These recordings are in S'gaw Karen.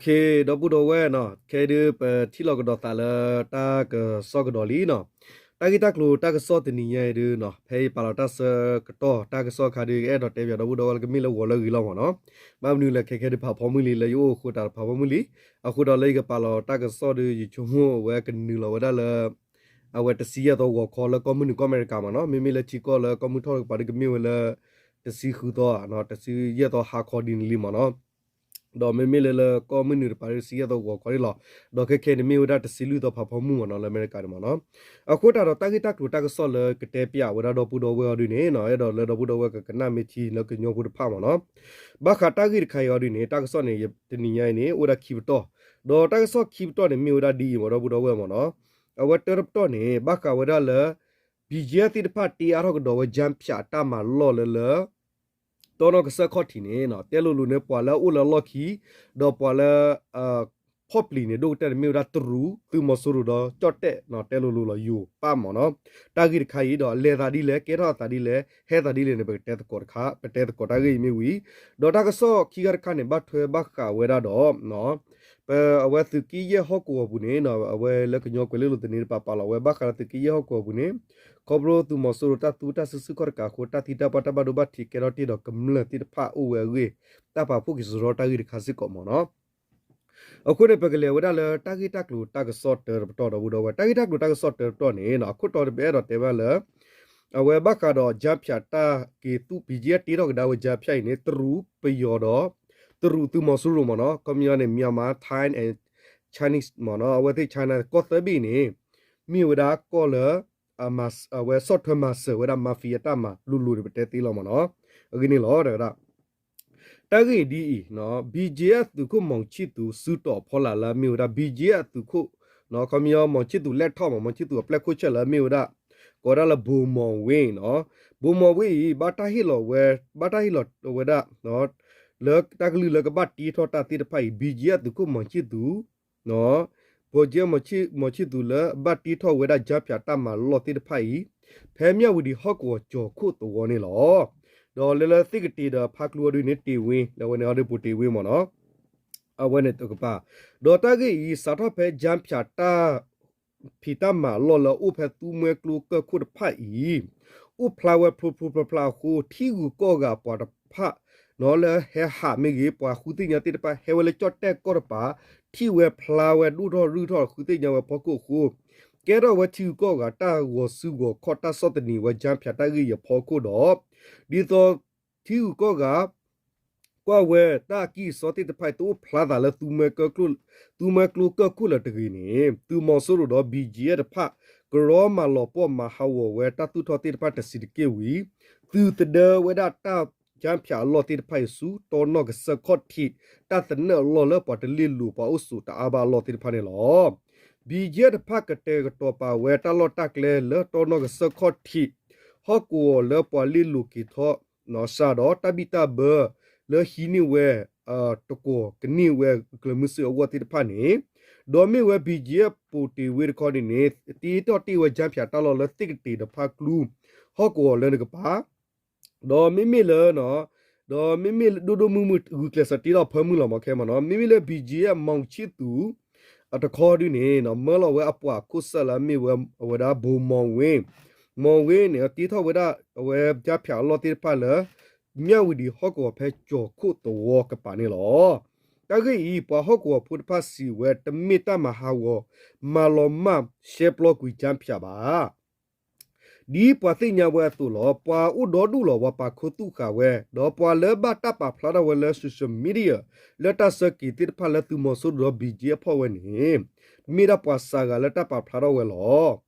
ဒီပုၢ်ဒီဝဲၢ်နီၤ, ခဲအံၤဒုး ပထံၣ်လိာ်ကဒီးသးလၢတၢ်ကစီၣ်ကဒီးလံနီၤ. တၢ်ဂ့ၢ်တၢ်ကျိၤတၢ်ကစီၣ်တနံၤညါအံၤဒုးနီၤ, ဖဲယပာ်လီၤတၢ်ဆၢကတီၢ်တၢ်ကစီၣ်အခါဒုး ယအဲၣ်ဒိးတဲပၠးဒီပုၢ်ဒီဝဲၢ်လၢကမ့ၢ်လၢဂီၤလၢဂ့ၤလီၤမ့ၢ်နီၤ. ဘၣ်မနုၤလဲၣ် ခဲခဲဒုးဖးဖီမုၢ်လံ လၢယအိၣ်အဃိသတးဒီးဖးဖီမုၢ်လံ. အဃိဒီးလၢယကပာ်လီၤတၢ်ကစီၣ်ဒုး ယဆိကမိၣ်အဝဲကနုာ်လီၤဝဲဒၣ်လၢ အဝဲတဆံယဲၢ်သီဂီၤခီလၢကီၢ်မုၢ်နုာ်ကီၢ်အမဲရကၤမ့ၢ်နီၤ. မ့မ့ၢ်လၢထံကီၢ်လၢကီၢ်မုၢ်ထီၣ်တကပၤဒုးကမ့ၢ်ဝဲလၢ တဆံဃုသီ, တဆံယဲၢ်သီဟါခီဒ်န့ၣ်လံမ့ၢ်နီၤ. ဒီးမ့မ့ၢ်လၢလၢကီၢ်မုၢ်နုာ်တကပၤဒုး တဆံယဲၢ်သီဂီၤခီန့ၣ်လီၤ. ဒီးခဲခဲန့ၣ်မ့ၢ်ဝဲဒၣ်တဆံလွံၢ်သီဖးဖီမုၢ်မ့ၢ်နီၤ လၢအမဲရကၤန့ၣ်မ့ၢ်နီၤ. အဃိသတးဒီးတၢ်ဂ့ၢ်တၢ်ကျိၤတၢ်ကစီၣ်လၢကတဲပၠးဝဲဒၣ်ဒီပုၢ်ဒီဝဲၢ်အီၤဒုးန့ၣ်နီၤ, အဲၣ်ဒိးလၢဒီပုၢ်ဒီဝဲၢ်ကကနၣ်မ့ၢ်ထံလၢကညီဖိတဖၣ်မ့ၢ်နီၤ. ဘၣ်ဃးတၢ်ဂ့ၢ်တခါအံၤအီၤဒုးန့ၣ် တၢ်ကစီၣ်န့ၣ် တနံၤညါအံၤန့ၣ် အိၣ်ဝဲဒၣ်ခံပတီၢ်, ဒီးတၢ်ကစီၣ်ခံပတီၢ်န့ၣ် မ့ၢ်ဝဲဒၣ်ဒ်အံၤမ့ၢ်ဒီပုၢ်ဒီဝဲၢ်မ့ၢ်နီၤ. အဝဲတၢတပတီၢ်န့ၣ် ဘၣ်ဃးဝဲဒၣ်လၢ ဘံၣ်ကၠံၣ်သ့ၣ်တဖၣ်တ့အါထီၣ်ကဒီးဝဲ ကၠၣ်ဖၠးတၢ်မၤလီၢ်လၢလၢ တီနီၣ်ကစၢၢ်ခီၣ်ထံးန့ၣ် တဲလိၤလိၤန့ၣ် ပှၤလၢအအိၣ်လၢအလီၢ်ခံ ဒီးပှၤလၢ ဖီၣ်ပျံၤန့ၣ် ဒိၣ်ကတၢၢ်န့ၣ်မ့ၢ်ဝဲဒၣ်တရူး သုးမီၤစိရိၤဒီးကၠီၣ်တဲၣ် တဲလိၤလိၤလီၤယိၤပၣ်မ့ၢ်နီၤ. တၢ်ဂ့ၢ်တခါအံၤဒီးလဲၤသးဒ်လဲၣ် ကဲထီၣ်အသးဒ်လဲၣ် ဟဲသးဒ်လဲၣ်န့ၣ် ပကတဲသကိးတခါ ပတဲသကိးတၢ်ဂ့ၢ်အံၤမ့ၢ်ဝံၤ, ဒီးတၢ်ကစီၣ်ခံခါတခါန့ၣ် ဘၣ်ထွဲဘၣ်ဃးဝဲဒၣ်ဒီး ပအဝဲသုးက့ယဲၢ်ဟီၣ်ကဝီၤပူၤန့ၣ် အဝဲလၢကညီကွဲၤလ့လိာ်သန့တပၤပာ်လီၤဝဲ ဘၣ်ဃးလၢသုးက့ယဲၢ်ဟီၣ်ကဝီၤပူၤန့ၣ် ခီဖျိသုးမီၤစိရိၤတၢ်သူတၢ်စုဆူၣ်ခီၣ်တကးအဃိ တၢ်သံတၢ်ပှၢ်တၢ်ဘၣ်ဒိဘၣ်ထံးကဲထီၣ်တ့ၢ်ဒီးကမျၢၢ်သ့ၣ်တဖၣ်အိၣ်ဝဲအဂ့ၢ် တၢ်ပာ်ဖှိၣ်က့ၤစရီတၢ်ဂ့ၢ်တခါစ့ၢ်ကီးမ့ၢ်နီၤ. အဃိန့ၣ် ပကလဲၤဝဲဒၣ်လၢတၢ်ဂ့ၢ်တၢ်ကျိၤတၢ်ကစီၣ်တၢတပတီၢ်ဒီပုၢ်ဒီဝဲၢ်, တၢ်ဂ့ၢ်တၢ်ကျိၤတၢ်ကစီၣ်တၢတပတီၢ်န့ၣ် အခိၣ်တီပအဲၣ်ဒိးတဲဘၣ်လၢ အဝဲဘၣ်ဃးဒီး ကၠၣ်ဖၠးတၢ်က့ၤသူ ဘံၣ်ကၠံၣ်တ့ထီၣ်ကဒါဝဲကၠၣ်ဖၠးအံၤန့ၣ် တရူးပယီၤဒီး တရူးသုးမီၤစိရိၤမ့ၢ်နီၤ, ခီပညီန့ၣ် Myanmar, Thai and Chinese မ့ၢ်နီၤ, အဝဲသ့ၣ် China ကီၢ်သၢဘ့ၣ်န့ၣ် မ့ၢ်ဝဲဒၣ်ကီၢ်လၢ အဝဲဆီၣ်ထွဲမၤစၢၤဝဲဒၣ် mafia တၢ်မၤလိၤလိၤန့ၣ် ပတဲသ့လီၤမ့ၢ်နီၤ. အဂ့ၢ်န့ၣ်လီၤ တဲဝဲဒၣ် တၢ်ဂ့ၢ်ဒ်အံၤ, BGF သုးခိၣ် မောင်ချစ်သူ စုတီၤအဖီလာ်လၢအမ့ၢ်ဝဲဒၣ် BGF အသုးခိၣ်, ခီပညီ မောင်ချစ်သူ လဲၣ်ထီၣ်မ့ၢ် မောင်ချစ်သူ အပျဲၢ်ခိၣ်ဆၢၣ်လၢအမ့ၢ်ဝဲဒၣ် ကိးဝဲဒၣ်လၢ ဗိုလ်မောင်ဝင်းနီၤ. ဗိုလ်မောင်ဝင်းအံၤ ဘၣ်တၢ်ဟ့ၣ်လီၤဝဲ, ဘၣ်တၢ်ဟ့ၣ်လီၤဝဲဒၣ် လၢတၢ်ကလုၢ်လၢကဘၣ်တ့ထီၣ်တၢ်သ့ၣ်တဖၣ်အံၤ BGF သုးခိၣ် မောင်ချစ်သူ ဗိုလ်ချုပ် မောင်ချစ်သူ လၢအဘၣ်တ့ထီၣ်ဝဲဒၣ် ကၠၣ်ဖၠးတၢ်မၤလီၢ်သ့ၣ်တဖၣ်အံၤ ဖဲမၠၣ်ဝတံၤဟီၣ်ကဝီၤကၠီၤခိၣ်သဝီန့ၣ်လီၤ. ဒီးလၢလၢသ့ၣ်ကတ့ၤဒီးဖါကျူအီၤဒုးန့ၣ် တ့ၢ်ဝ့ လၢအဝဲန့ၣ်အီၤဒုး ပူၤတ့ၢ်ဝ့မ့ၢ်နီၤ. အဝဲန့ၣ်တကပၤ, ဒီးတၢ်ဂ့ၢ်အံၤ စးထီၣ်ဖဲ ကၠၣ်ဖၠးတၢ် ဖံးတၢ်မၤအလီၢ်လၢအအိၣ်ဖဲသူမှဲကျိကၢၢ်ခိၣ်တဖၣ်အံၤ အိၣ်ဖျါဝဲဖျိဖျိဖျါဖျါအဃိ ထံဂုၤကီၢ်ဂၤပှၤတဖၣ် လၢဟဲဟးမ့ၢ်ဂ့ၤ ပှၤဃုသ့ၣ်ညါသ့ၣ်တဖၣ် ဟဲဝဲလၢကၠီၣ်တဲၣ်ကီၢ်တပၤ ထံၣ်ဝဲဖျါဝဲဒိၣ်ထီၣ်ရုၢ်ထီၣ် ဃုသ့ၣ်ညါဝဲဖီခိၣ်အဃိ ကဲထီၣ်ဝဲထံဂုၤကီၢ်ဂၤတၢ်ဂီၤစုဂီၤခီၣ် တၢ်ဆီၣ်သနံးဝဲ ကၠၣ်ဖၠးတၢ်ဂ့ၢ်အံၤအဖီခိၣ်ဒီး ဒ်သိး ထံဂုၤကီၢ်ဂၤ ကွၢ်ဝဲတၢ်အကံၢ်အစီသ့ၣ်တဖၣ်အံၤ တအိၣ်ဖျါသးလၢ သူမှဲကျိကၢၢ်ခိၣ်လၢၤတဂ့ၤန့ၣ် သုးမီၤစိရိၤဒီး ဘံၣ်ကၠံၣ်အဲၣ်တဖၣ် ကရီမၤလီၤပှီၢ်မၤဟးဂီၤဝဲတၢ်သူၣ်ထီၣ်သ့ၣ်တဖၣ်တဆံးတက့ၢ်ဝံၤ သုးသဒၢဝဲဒၣ်တၢ်ကၠၣ်ဖၠးအလီၢ်သ့ၣ်တဖၣ်အံၤဆူ တီနီၣ်ကစၢၢ်ခီၣ်ထံး တၢ်သနၢၣ်အလီၢ်လၢပှၤတလ့ၢ်လိာ်ပှၤအိၣ်ဆိးတအါဘၣ်အလီၢ်သ့ၣ်တဖၣ်န့ၣ်လီၤ. ဘံၣ်ကၠံၣ်အဲၣ်တဖၣ် ကတဲာ်ကတီၤပာ်ဝဲတၢ်လီၢ်တၢ်ကျဲလၢတီနီၣ်ကစၢၢ်ခီၣ်ထံး ဟီၣ်ကဝီၤလၢပှၤလ့ၢ်လိာ်က့ၤထီၣ် စးဒီးတၢ်ဘံၣ်တၢ်ဘၢလၢဟံးန့ၢ်ဝဲ တကိးကန့ၢ်ဝဲကျၢၤမုၢ်ဆ့ၣ်အဂီၢ်သ့ၣ်တဖၣ်န့ၣ် ဒီးမ့ၢ်ဝဲ ဘံၣ်ကၠံၣ်အဲၣ် ပူၤတ့ၢ်ဝ့တခီန့ၣ်န့ၣ် တ့ထီၣ်တ့ၢ်ဝဲကၠၣ်ဖၠးတၢ်လီၢ်လၢသ့ၣ်ကတ့ၤဒီးဖါကျူ ဟီၣ်ကဝီၤလၢနကပၤ ဒီးမ့မ့ၢ်လၢ ဒီးမ့မ့ၢ်ဒိၣ်ဒိၣ်မုၢ်မုၢ် ဂုာ်ကျဲးစၢးတ့ထီၣ်ဖၢမုၢ်လီၤမ့ၢ်ခဲမ့ၢ်နီၤ မ့မ့ၢ်လၢ ဘံၣ်ကၠံၣ်အဲၣ် မီၣ်ဆံၣ်သူ အတခီဒုန့ၣ် မၢလီၤဝဲအပှၤခိၣ်စၢ်လၢအမ့ၢ်ဝဲအဝဲဒၣ် ဘိၣ်မီၣ်ဝ့ မီၣ်ဝ့န့ၣ် တ့ထီၣ်ဝဲဒၣ်အဝဲကၠၣ်ဖၠးအလီၢ်သ့ၣ်တဖၣ်လၢ မၠၣ်ဝတံၤဟီၣ်ကဝီၤဖဲကၠီၤခိၣ်သဝီကပၤန့ၣ်လီၤ. တၢ်ဂ့ၢ်အံၤ ပှၤဟီၣ်ကဝီၤဖိတဖၣ်စံးဝဲ တမ့ၢ်တၢ်မၤဟးဂီၤ မၤလီၤမၢ်ရှဲပျီကွံာ်ကၠၣ်ဖၠးဘၣ် ဒ်ပှၤသ့ၣ်ညါဝဲအသိးလီၤ. ပှၤအိၣ်ဒီဒူၣ်လီၤ ပှၤပာ်ခူသူၣ်ဃာ်ဝဲ ဒီးပှၤလၢဘၣ်တၢ်ပာ်ဖျါထီၣ်ဝဲလၢ social media လၢတၢ်ဆၢက့ၤသ့ၣ်တဖၣ်လၢသုးမီၤစိရိၤဒီး ဘံၣ်ကၠံၣ်အဲၣ်ဖီၣ်ဝဲန့ၣ် မ့ၢ်ဒၣ်ပှၤစှၤဂၤလၢတၢ်ပာ်ဖျါထီၣ်ဝဲလီ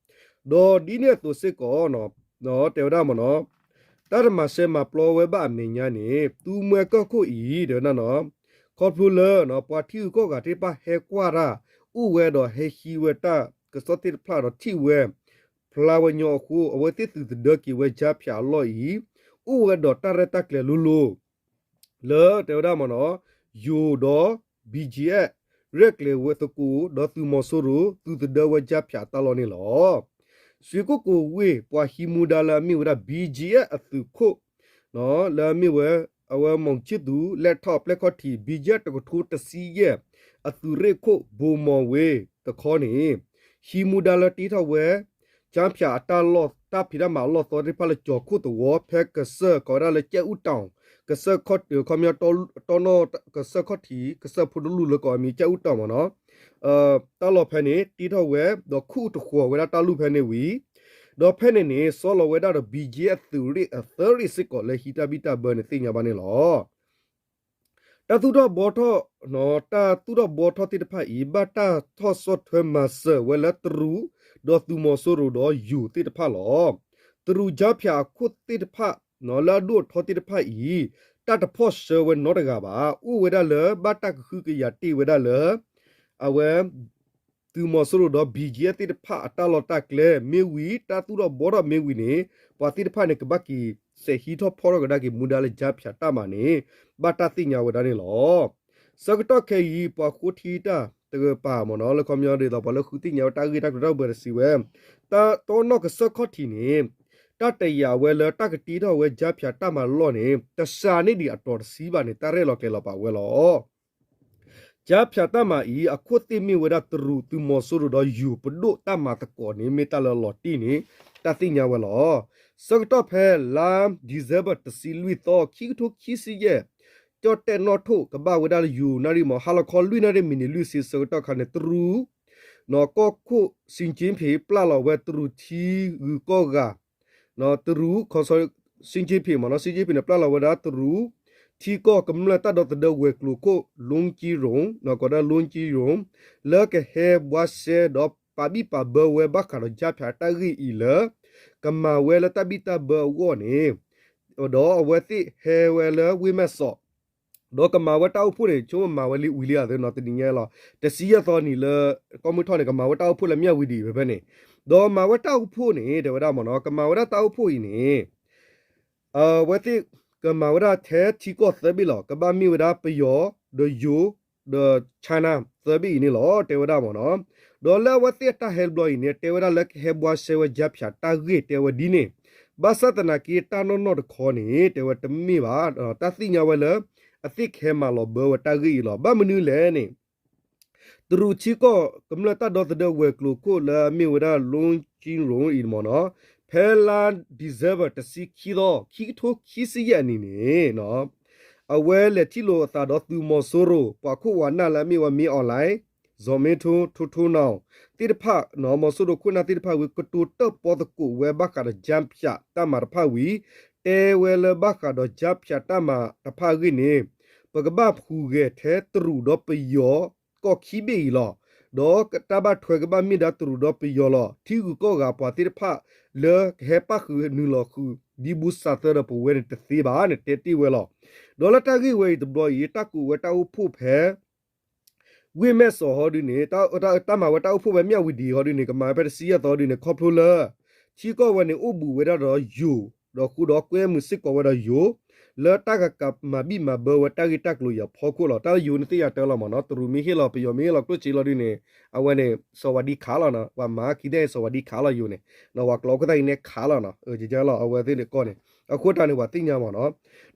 ၤ. ဒီးဒ်န့ၣ်အသိးစ့ၢ်ကီး တဲဝဲဒၣ်မ့ၢ်နီၤ တၢ်တမၤရှဲမၤပျီဝဲဘၣ်အမဲာ်ညါန့ၣ် သူမှဲကၢၢ်ခိၣ်အံၤ တဲဝဲဒၣ်နီၤ ခီဖျိလၢ ပှၤထံဂုၤကီၢ်ဂၤသ့ၣ်တဖၣ်ဟဲကွၢ်တၢ် အိၣ်ဝဲဒီးဟဲဟံးဝဲတၢ်ကစီၣ်သ့ၣ်တဖၣ်ဒီးထံၣ်ဝဲ ဖျါဝဲညီအဃိ အဝဲသ့ၣ်သုးသဒၢက့ၤဝဲကၠၣ်ဖၠးအလီၢ်အံၤ အိၣ်ဝဲဒီးတၢ်ရဲၣ်တၢ်ကျဲၤလိၤလိၤ လၢတဲဝဲဒၣ်မ့ၢ်နီၤ ယိၤဒီး ဘံၣ်ကၠံၣ်အဲၣ် ရဲၣ်ကျဲၤဝဲသကိး ဒီးသုးမီၤစိရိၤ သုးသဒၢဝဲကၠၣ်ဖၠးတၢ်လီၢ်န့ၣ်လီၤ. ရွှေကုက္ကိုဝေ့ ပှၤဟံးမူဒါလၢအမ့ၢ်ဝဲဒၣ် ဘံၣ်ကၠံၣ်အဲၣ် အသုးခိၣ် လၢအမ့ၢ်ဝဲ အဝဲ မောင်ချစ်သူ လဲၤထီၣ်အပျဲၢ်ခီၣ်ထံး ဘံၣ်ကၠံၣ်အဲၣ် တကထိတဆံယဲၢ် အသုးရ့ၣ်ခိၣ် ဘိမီၤဝ့တခီန့ၣ် ဟံးမူဒါလၢတ့ထီၣ်ဝဲ ကၠါဖၠးအတၢ်လီၢ် တၢ်ဖံးတၢ်မၤအလီၢ်သီသ့ၣ်တဖၣ်လၢကၠီၤခိၣ်သဝီ ဖဲကစၢၢ်ကိးဝဲဒၣ်လၢကၠဲၣ်အူတီၤ ကစၢၢ်ခီၣ် ခီပညီ တီနီၣ်ကစၢၢ်ခီၣ်ထံး ကစၢၢ်ဖိတလူၢ်လၢကိးအမံၤကၠဲၣ်အူတီၤမ့ၢ်နီၤ တၢ်လီၢ်ဖဲန့ၣ် တ့ထီၣ်ဝဲ ဒီးခူၣ်တဃီၤဝဲဒၣ်တၢ်လူၢ်ဖဲန့ၣ်ဝံၤ ဒီးဖဲန့ၣ်န့ၣ် ဆီလီၤဝဲဒၣ်ဒီး ဘံကၠ့အသုးရ့ၣ်အသၢရ့ၣ်စ့ၢ်ကီးလၢဟံးတၢ်ဘံၣ်တၢ်ဘၢန့ၣ်သ့ၣ်ညါဘၣ်န့ၣ်လီၤ. တၢ်သူၣ်ထီၣ်ဘှီထီၣ် တၢ်သူၣ်ထီၣ်ဘှီထီၣ်သ့ၣ်တဖၣ်အံၤ ဘၣ်တၢ်ထီၣ်ဆီၣ်ထွဲမၤစၢၤဝဲလၢတရူး ဒီးသုးမီၤစိရိၤဒီးယိၤသ့ၣ်တဖၣ်လီၤ. တရူးကၠါဖၠးအခိၣ်သ့ၣ်တဖၣ် လၢအဒိၣ်အထီသ့ၣ်တဖၣ်အံၤ တၢ်တဖီၣ်ဆှၢဝဲနီတဂၤဘၣ်. အိၣ်ဝဲဒၣ်လၢဘၣ်တၢ်ကဟုကယာ်တ့ၢ်ဝဲဒၣ်လၢ အဝဲ သုးမီၤစိရိၤဒီး ဘံကၠ့ သ့ၣ်တဖၣ်အတၢ်လီၢ်တၢ်ကျဲမ့ၢ်ဝံၤ တၢ်သူၣ်ထီၣ်ဘှီထီၣ်မ့ၢ်ဝံၤန့ၣ် ပှၤသ့ၣ်တဖၣ်န့ၣ် ကဘၣ်က့ၤစဲးဟံးထီၣ်ဖီၣ်ထီၣ်ကဒါက့ၤမူဒါလၢကၠါဖၠးတၢ်မၤန့ၣ် ဘၣ်တၢ်သ့ၣ်ညါဝဲဒၣ်န့ၣ်လီၤ. ဆၢကတီၢ်ခဲအံၤ ပှၤဃိထံတၢ်တကပၤမ့ၢ်နီၤ လၢခီပညီဒ်သိး ပှၤလၢဃုသ့ၣ်ညါဝဲတၢ်ဂ့ၢ်တၢ်ကျိၤတၢ်ဘၢတစံးဝဲ တၢ်တီနီၣ်ကစၢၢ်ခီၣ်ထံးန့ၣ် တၢ်တယာ်ဝဲလၢတၢ်ကတ့ထီၣ်ဝဲကၠါဖၠးတၢ်မၤလီၢ်န့ၣ် တစှၤန့ၢ်ဒံးအတီၤတဆံဘၣ်န့ၣ် တၢ်ရဲၣ်လီၤကျဲၤလီၤပာ်ဝဲလီၤ. ကၠါဖၠးတၢ်မၤအံၤ အခိၣ်သ့ၣ်မ့ၢ်ဝဲဒၣ်တရူး သုးမီၤစိရိၤဒီးယိၤပဒိၣ်တၢ်မၤသကိးန့ၣ် မ့ၢ်တၢ်လၢလီၤတံၢ်န့ၣ် တၢ်သ့ၣ်ညါဝဲလီၤ. ဆၢကတီၢ်ဖဲလါ December တဆံလွံၢ်သီ ခံကထိခံဆံယဲၢ် ကၠီၣ်တဲၣ်နီၣ်ထိၣ်ကဘၣ်ဝဲဒၣ်လၢယိၤနၣ်ရံၣ်မ့ၢ် ဟါလီၤခီလွံၢ်နၣ်ရံၣ်မံးနံးလွံၢ်ဆံဆၢကတီၢ်ခါန့ၣ် တရူး ကီၢ်ခိၣ် စံကၠ့ဖ့း ပျၢ်လီၤဝဲတရူးထံဂုၤကီၢ်ဂၤ တရူး စံကၠ့ဖ့းမ့ၢ်နီၤ စံကၠ့ဖ့းန့ၣ် ပျၢ်လီၤဝဲဒၣ်တရူး ထံကီၢ်ကမျၢၢ်တၢ်ဒီသဒၢဝဲၤကျိၤခိၣ် လူကၠံရိၣ် ကိးဒၣ်လူကၠံရိၣ် လၢကဟဲဘှါရှဲဒီးပာ်ဘံၣ်ပာ်ဘၢဝဲဘၣ်ဃးဒီးကၠါဖၠးတၢ်ဂ့ၢ်အံၤလၢ ကမၤဝဲလၢတၢ်ဘံၣ်တၢ်ဘၢအဂီၢ်န့ၣ် ဒီးအဝဲသ့ၣ်ဟဲဝဲလၢဝ့ၢ်မဲၢ်စီး ဒီးကမၤဝဲတၢ်အိၣ်ဖှိၣ်န့ၣ် ဆိကမိၣ်မၤဝဲလံဝံၤလံဧါသ့နီၤ တနံၤညါလီၤ တဆံယဲၢ်သီနံၤလၢ ကီၢ်မုၢ်ထီၣ်န့ၣ် ကမၤဝဲတၢ်အိၣ်ဖှိၣ်လၢမၠၣ်ဝံၤဒံးဖဲဖဲန့ၣ် ဒီးမၤဝဲတၢ်အိၣ်ဖှိၣ်န့ၣ် တဲဝဲဒၣ်မ့ၢ်နီၤ ကမၤဝဲဒၣ်တၢ်အိၣ်ဖှိၣ်အံၤန့ၣ် အဝဲသ့ၣ်ကမၤဝဲဒၣ်ထဲထံကီၢ်သၢဘ့ၣ်လီၤ. ကဘၣ်မ့ၢ်ဝဲဒၣ်ပယီၤ ဒီးယိၤ ဒီး China သၢဘ့ၣ်အံၤန့ၣ်လီၤ တဲဝဲဒၣ်မ့ၢ်နီၤ. ဒီးလၢအဝဲသ့ၣ်အတၢ်ဟဲတဘျီအံၤန့ၣ် တဲဝဲဒၣ်လၢကဟဲဘှါရှဲဝဲကၠါဖၠးတၢ်ဂ့ၢ်တဲဝဲဒ်န့ၣ် ဘၣ်ဆၣ်သနာ်က့တၢ်နီၢ်နီၢ်တခီန့ၣ် တဲဝဲတမ့ၢ်ဘၣ် တၢ်သ့ၣ်ညါဝဲလၢ အသ့ၣ်ကဟဲမၤလီၤဘၢဝဲတၢ်ဂ့ၢ်အံၤလီၤ. ဘၣ်မနုၤလဲၣ်န့ၣ် တရူးထံကီၢ်ကမျၢၢ်တၢ်ဒီသဒၢဝဲၤကျိၤခိၣ်လၢအမ့ၢ်ဝဲဒၣ် လူကၠံရိၣ် အံၤမ့ၢ်နီၤ ဖဲလါ December တဆံခံသီ ခံကထိခံဆံယဲၢ်နံၣ်န့ၣ် အဝဲလဲၤထံၣ်လိာ်အသးဒီးသုးမီၤစိရိၤ ပှၤခိၣ်ဝးနၢ်လၢအမ့ၢ်ဝဲ မင်းအောင်လှိုင် ဇော်မင်းထွန်း ထွန်းထွန်းနောင် သ့ၣ်တဖၣ် မီၤစိရိၤခိၣ်နၢ်သ့ၣ်တဖၣ်ဝံၤ ကတိၤတၢၣ်ပီသကိးဝဲဘၣ်ဃးဒီးကၠါဖၠးတၢ်မၤတဖၣ်ဝံၤ တဲဝဲလၢဘၣ်ဃးဒီးကၠါဖၠးတၢ်မၤတဖၣ်အဂ့ၢ်န့ၣ် ပကဘၣ်ဟူးဂဲၤထဲတရူးဒီးပယီၤကီၢ်ခံဘ့ၣ်အံၤလီၤ. ဒီးတၢ်ဘၣ်ထွဲကဘၣ်မ့ၢ်ဒၣ်တရူးဒီးပယီၤလီၤ. ထံဂုၤကီၢ်ဂၤပှၤသ့ၣ်တဖၣ်လၢကဟဲပၣ်ဃုာ်နုာ်လီၤဃုာ် ဒ်ဘူၣ်စးသၢဒီးပဝဲန့ၣ်တသ့ဘၣ်န့ၣ် တဲတ့ၢ်ဝဲလီၤ. ဒီးလၢတၢ်ဂ့ၢ်ဝဲအံၤတဘျီအံၤ တၢ်ကိးဝဲတၢ်အိၣ်ဖှိၣ်ဖဲ ဝ့ၢ်မဲၢ်စီးဟီဒုန့ၣ် တၢ်မၤဝဲတၢ်အိၣ်ဖှိၣ်ဖဲမၠၣ်ဝံၤဒံးဟီဒုန့ၣ် ကမၤဝဲဖဲတဆံယဲၢ်သီဒုန့ၣ် ခီဖျိလၢ ထံကီၢ်ဝဲန့ၣ်အိၣ်ဘူးဝဲဒၣ်ဒီးယိၤ ဒီးဃုာ်ဒီးကွဲမုာ်စ့ၢ်ကီးဝဲဒီးယိၤ လၢတၢ်ကကးမၤဘံၣ်မၤဘၢဝဲတၢ်ဂ့ၢ်တၢ်ကျိၤအံၤအဖီခိၣ်လီၤ. တၢ်ယိၤန့ၣ်သ့ၣ်ညါတၢ်လီၤမ့ၢ်နီၤ တရူးမ့ၢ်ဟ့ၣ်လီၤပယီၤမ့ၢ်ဟ့ၣ်လီၤကျိၣ်စ့လီၤဒုန့ၣ် အဝဲန့ၣ် စီၤဝၤဒံခးလီၤနီၤ ပှၤမၤခံသ့ၣ်စီၤဝၤဒံခးလီၤယိၤန့ၣ် ဝၤကျိာ်ခိၣ်သၣ်အံၤန့ၣ်ခးလီၤနီၤ ကကလီၤ အဝဲသ့ၣ်န့ၣ်ကီၢ်န့ၣ် အဃိတၢ်န့ၣ် ပှၤသ့ၣ်ညါမ့ၢ်နီၤ